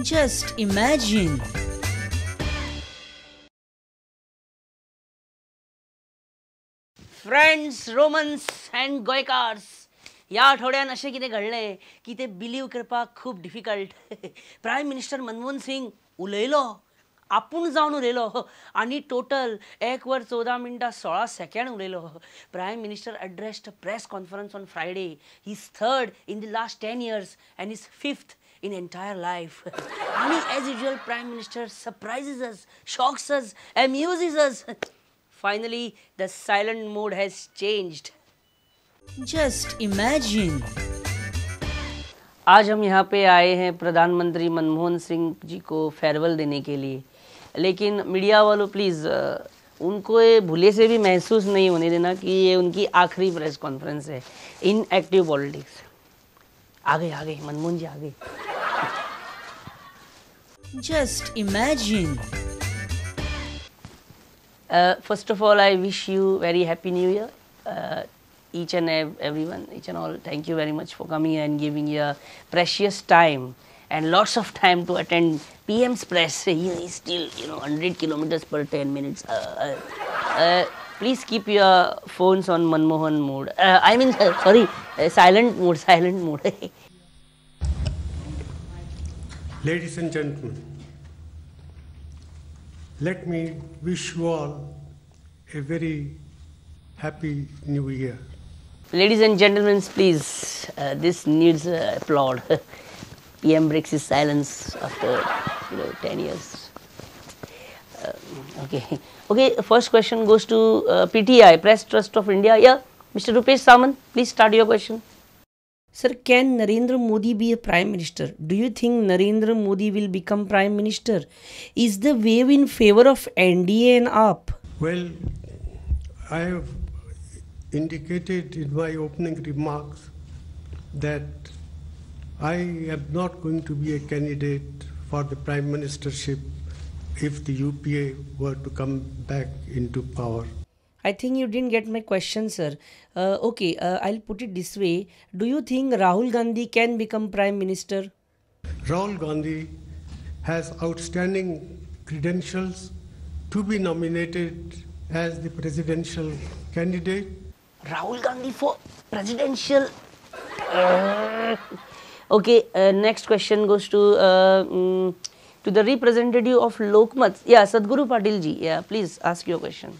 Just imagine. Friends, Romans and Goenkars, ह्या आठवड्यान अशें कितें घडलें की ते बिलीव करपाक खूब difficult. Prime minister Manmohan Singh उलयलो, आपूण जावन उलयलो आनी टोटल 1 वर 14 मिनटां 16 सेकेंड उलयलो. Prime minister addressed a press conference on Friday, his third in the last 10 years and his fifth in entire life. आनी as usual prime minister surprises us, shocks us, amuses us. Finally, the silent mode has changed. Just imagine. आज हम यहाँ pay आए हैं प्रधानमंत्री मनमोहन सिंह जी को farewell देने K लिए, लेकिन media वालों प्लीज़ उनको ये भूले से भी महसूस नहीं होने देना कि ये उनकी आखिरी प्रेस कॉन्फ्रेंस है इन एक्टिव पॉलिटिक्स. आ गए मनमोहन जी आ गए. Just imagine. First of all, I wish you very happy new year, each and everyone, each and all. Thank you very much for coming and giving your precious time and lots of time to attend PM's press. He is still, 100 kilometers per 10 minutes. Please keep your phones on Manmohan mode. Silent mode, silent mode. Ladies and gentlemen, let me wish you all a very happy new year. Ladies and gentlemen, please, this needs applaud. PM breaks his silence after 10 years. Okay. First question goes to PTI, Press Trust of India. Yeah, Mr. Rupesh Samant, please start your question. Sir, can Narendra Modi be a Prime Minister? Do you think Narendra Modi will become Prime Minister? Is the wave in favor of NDA and AAP? Well, I have indicated in my opening remarks that I am not going to be a candidate for the Prime Ministership if the UPA were to come back into power. I think you didn't get my question, sir. Okay, I'll put it this way. Do you think Rahul Gandhi can become Prime Minister? Rahul Gandhi has outstanding credentials to be nominated as the presidential candidate. Rahul Gandhi for presidential? Okay, next question goes to the representative of Lokmat. Yeah, Sadhguru Patil ji. Yeah, please ask your question.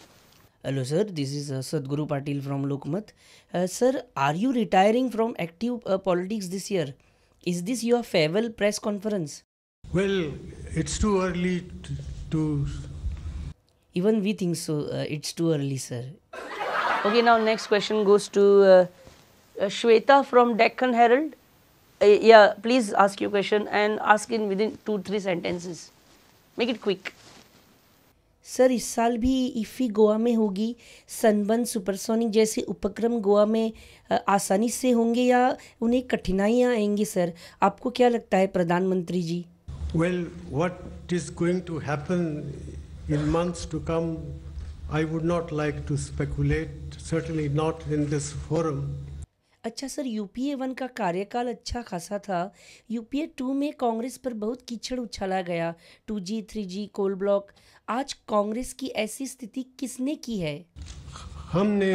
Hello sir, this is Sadhguru Patil from Lokmat. Sir, are you retiring from active politics this year? Is this your farewell press conference? Well, it's too early to... Even we think so. It's too early, sir. Okay, now next question goes to Shweta from Deccan Herald. Yeah, please ask your question and ask in within 2-3 sentences. Make it quick. Sir, इस साल भी इफ़ी गोवा में होगी. Sunburn supersonic जैसे उपक्रम गोवा में आसानी से होंगे या उन्हें कठिनाइयाँ आएंगी? सर, आपको क्या लगता है प्रधानमंत्री जी? Well, what is going to happen in months to come, I would not like to speculate, certainly not in this forum. अच्छा सर, यूपीए 1 का कार्यकाल अच्छा खासा था. यूपीए 2 में कांग्रेस पर बहुत कीचड़ उछाला Gaya. 2G, 3G, coal block. आज कांग्रेस की ऐसी स्थिति किसने की है? हमने.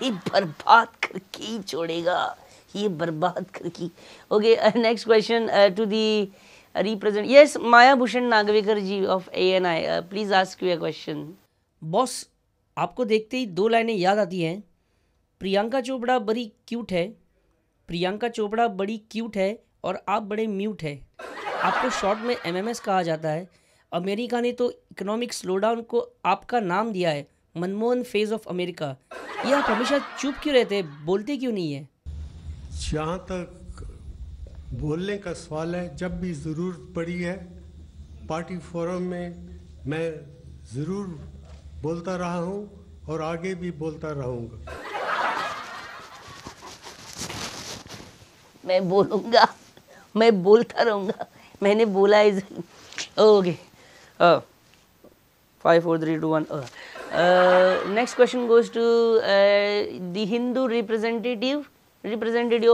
ये बर्बाद करके ही छोड़ेगा, ये बर्बाद करके. Okay, next question to the represent. Yes, Maya Bhushan Nagvekar ji of ANI, please ask your question. Boss, आपको देखते ही 2 लाइनें याद आती हैं. प्रियंका चोपड़ा बड़ी क्यूट है, प्रियंका चोपड़ा बड़ी क्यूट है और आप बड़े म्यूट हैं. आपको शॉर्ट में MMS कहा जाता है. अमेरिका ने तो इकोनॉमिक स्लोडाउन को आपका नाम दिया है, मनमोहन फेज ऑफ अमेरिका. ये आप हमेशा चुप क्यों रहते हैं, बोलते क्यों नहीं है? जहाँ तक बोलने का सवाल है, जब भी ज़रूरत पड़ी है पार्टी फोरम में मैं ज़रूर बोलता रहा हूँ और आगे भी बोलता रहूँगा. मैं बोलूँगा, मैं बोलता रहूँगा. मैंने बोला is okay. 5 4 3 2 1. Next question goes to the Hindu representative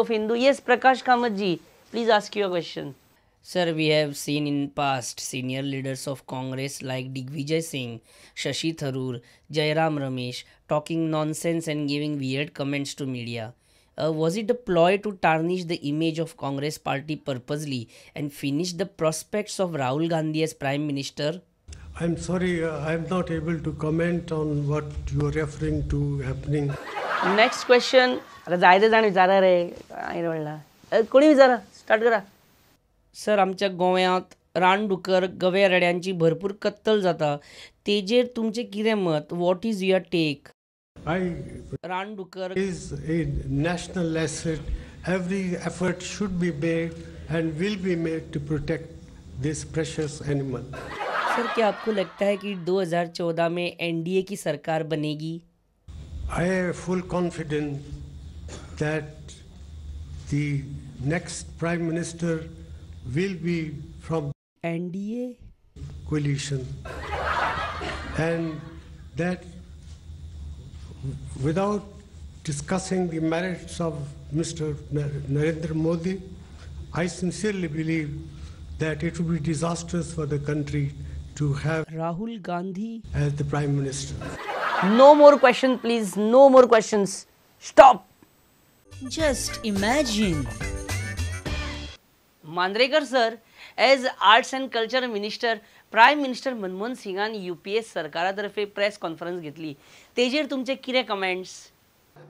of Hindu. Yes, Prakash Kamat ji, please ask your question. Sir, we have seen in past senior leaders of Congress like Digvijay Singh, Shashi Tharoor, Jairam Ramesh talking nonsense and giving weird comments to media. Was it a ploy to tarnish the image of Congress party purposely and finish the prospects of Rahul Gandhi as Prime Minister? I am sorry, I am not able to comment on what you are referring to happening. Next question. आता जायते जाण विचारा रे, काय म्हणला कोणी विचारा, start करा. सर, आमच्या गोंयांत रानडुकर गवे रेड्यांची भरपूर कत्तल जाता, तेजेर तुमचें कितें मत? What is your take? रानडुकर is a national asset. Every effort should be made and will be made to protect this precious animal. Sir, क्या आपको लगता है कि 2014 में एनडीए की सरकार बनेगी? I have full confidence that the next Prime Minister will be from NDA coalition, and that without discussing the merits of Mr. Narendra Modi, I sincerely believe that it would be disastrous for the country to have Rahul Gandhi as the Prime Minister. No more question, please. No more questions. Stop. Just imagine. Mandrekar sir, as Arts and Culture Minister, Prime Minister Manmohan सिंगान UPA सरकारा तर्फे press conference घेतली, तेजेर तुमचे कितें comments?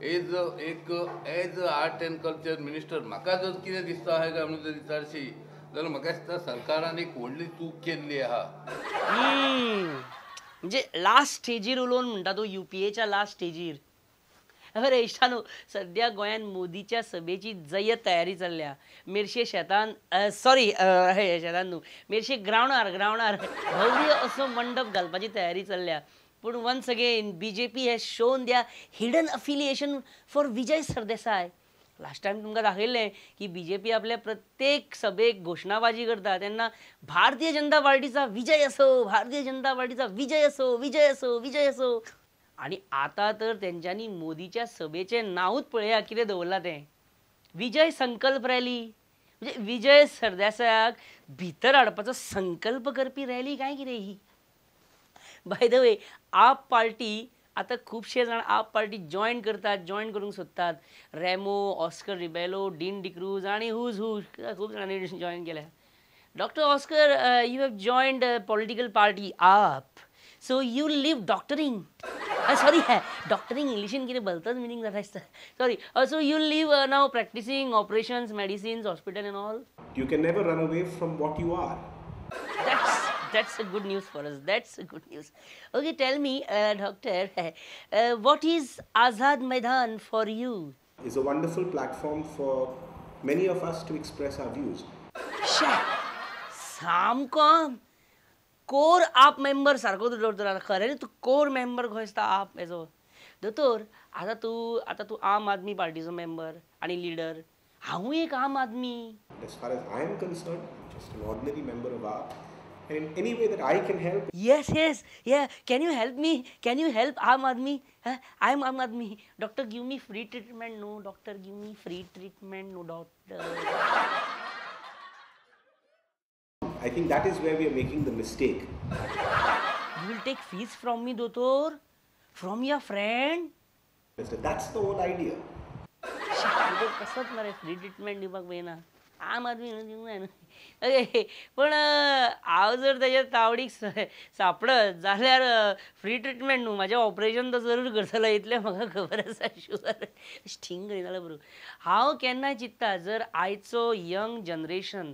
As एक as art and culture minister म्हाका जर कितें दिसता आहा काय म्हणून जर विचारशी जाल्यार म्हाका दिसता सरकारान एक व्हडली चूक केल्ली आहा. म्हणजे लास्ट स्टेजीर उलोवन म्हणटा तूं, युपीएच्या लास्ट स्टेजीर. अरे इश्टानो, सद्या गोंयांत मोदीच्या सभेची जय्यत तयारी चल्ल्या. मेरशे शेतान, सॉरी शेतान न्हू, मेरशे ग्रावंडार भव्य असो मंडप घालपाची तयारी चल्ल्या. पूण once again BJP has shown their hidden affiliation for Vijay Sardesai. Last time तुमकां दाखयल्लें की बीजेपी आपल्या प्रत्येक सभेक घोशणाबाजी करता तेन्ना भारतीय जनता पार्टीचा विजय असो, भारतीय जनता पार्टीचा विजय असो, विजय असो, विजय असो. आनी आतां तर तेंच्यांनी मोदीच्या सभेचें नांवूच पळया कितें दवरलां तें, विजय संकल्प रॅली. म्हणजे विजय सरदेसायाक भितर हाडपाचो संकल्प करपी रॅली काय कितें ही? By the way, AAP party आतां खुबशे जाण आप पार्टी जॉयन करतात, जॉयन करूंक सोदतात. रेमो, ऑस्कर रिबेलो, डीन डिक्रूज आनी हुज हू खूब जाणांनी जॉयन केल्या. Doctor Oscar, you have joined political party AAP, so you leave doctoring. Sorry, doctoring इंग्लिशीन कितें भलतोच मिनींग जाता दिसता. Sorry. So you leave now practising operations, medicines, hospital and all. You can never run away from what you are. That's a good news for us. That's a good news. Okay, tell me, doctor, what is Azad Maidan for you? It's a wonderful platform for many of us to express our views. सामको कोर आप member सारको तूं दोतोर, खरें तूं कोर member खंय दिसता आप हेजो दोतोर. आतां तूं आम आदमी पार्टीचो मेंबर आनी लिडर, हांवूय एक आम Aadmi. As far as I am concerned, just an ordinary member of AAP. And in any way that I can help. Yes, yes, yeah. Can you help me? Can you help Aam Aadmi? Huh? I am Aam Aadmi. Doctor, give me free treatment. No, doctor, give me free treatment. No, doctor. I think that is where we are making the mistake. You will take fees from me, Dotor? From your friend? Mister, that's the whole idea. कसत मरे free treatment दिवपाक पळयना आम आदमी न्हू दिवंक जायना. Okay, पूण हांव जर तेज्या तावडीक सापडत जाल्यार फ्री ट्रिटमेंट न्हू, म्हाजें ऑपरेशन तो जरूर करतलो इतलें म्हाका खबर आसा. शुअर स्टिंग करिना बरोबर. हांव केन्नाय चिंत्ता जर आयचो यंग जनरेशन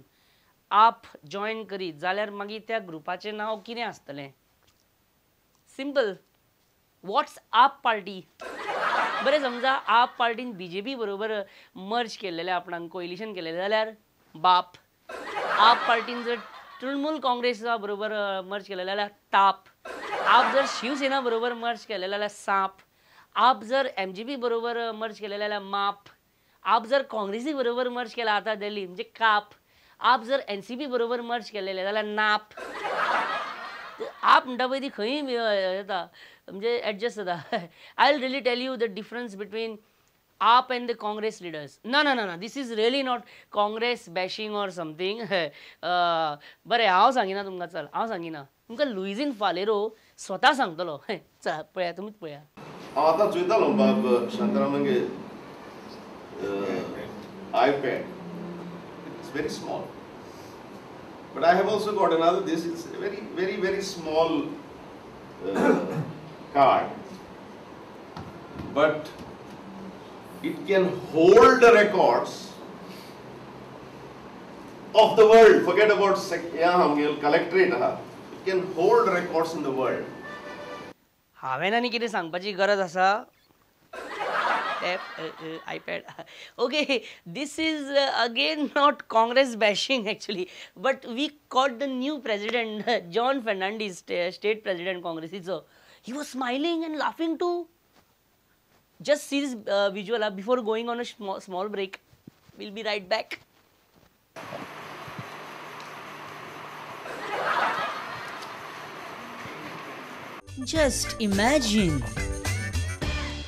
आप जॉयन करीत जाल्यार मागीर त्या ग्रुपाचें नांव कितें आसतलें? सिंपल, वॉट्स आप पार्टी. बरें, समजा आप पार्टीन बीजेपी बरोबर मर्ज केल्लेलें, आपणाक कोयलिशन केलेलें जाल्यार बाप. आप पार्टीन जर तृणमूल काँग्रेसा बरोबर मर्ज केलेलें जाल्यार ताप. आप जर शिवसेना बरोबर मर्ज केलेलें जाल्यार साप. आप जर एमजीपी बरोबर मर्ज केलेलें जाल्यार माप. आप जर काँग्रेसी बरोबर मर्ज केला आतां दिल्ली म्हणजे काप. आप जर एनसीपी बरोबर मर्ज केलेलें जाल्यार नाप. आप म्हणटा पळय ती खंय येता म्हणजे एडजस्ट जाता. I will really tell you the difference between AAP and the Congress leaders. ना ना ना ना, this is really not Congress bashing or something. बरें, हांव सांगिना तुमकां, चल हांव सांगिना तुमकां, लुईझीन फालेरो स्वता सांगतलो. चला पळया, तुमीच पळया. हांव आतां चोयतालो बाब शांतारामागे iPad. It's very small, but I have also got another. This is very very very small card, but it can hold the records of the world. Forget about collectorate. It can hold records in the world. हांवें आनी कितें सांगपाची गरज आसा? iPad. Okay, this is again not Congress bashing actually, but we caught the new president, John Fernandes, state president Congressiचो. He was smiling and laughing too. Just see this visual before going on a small break. We'll be right back. Just imagine.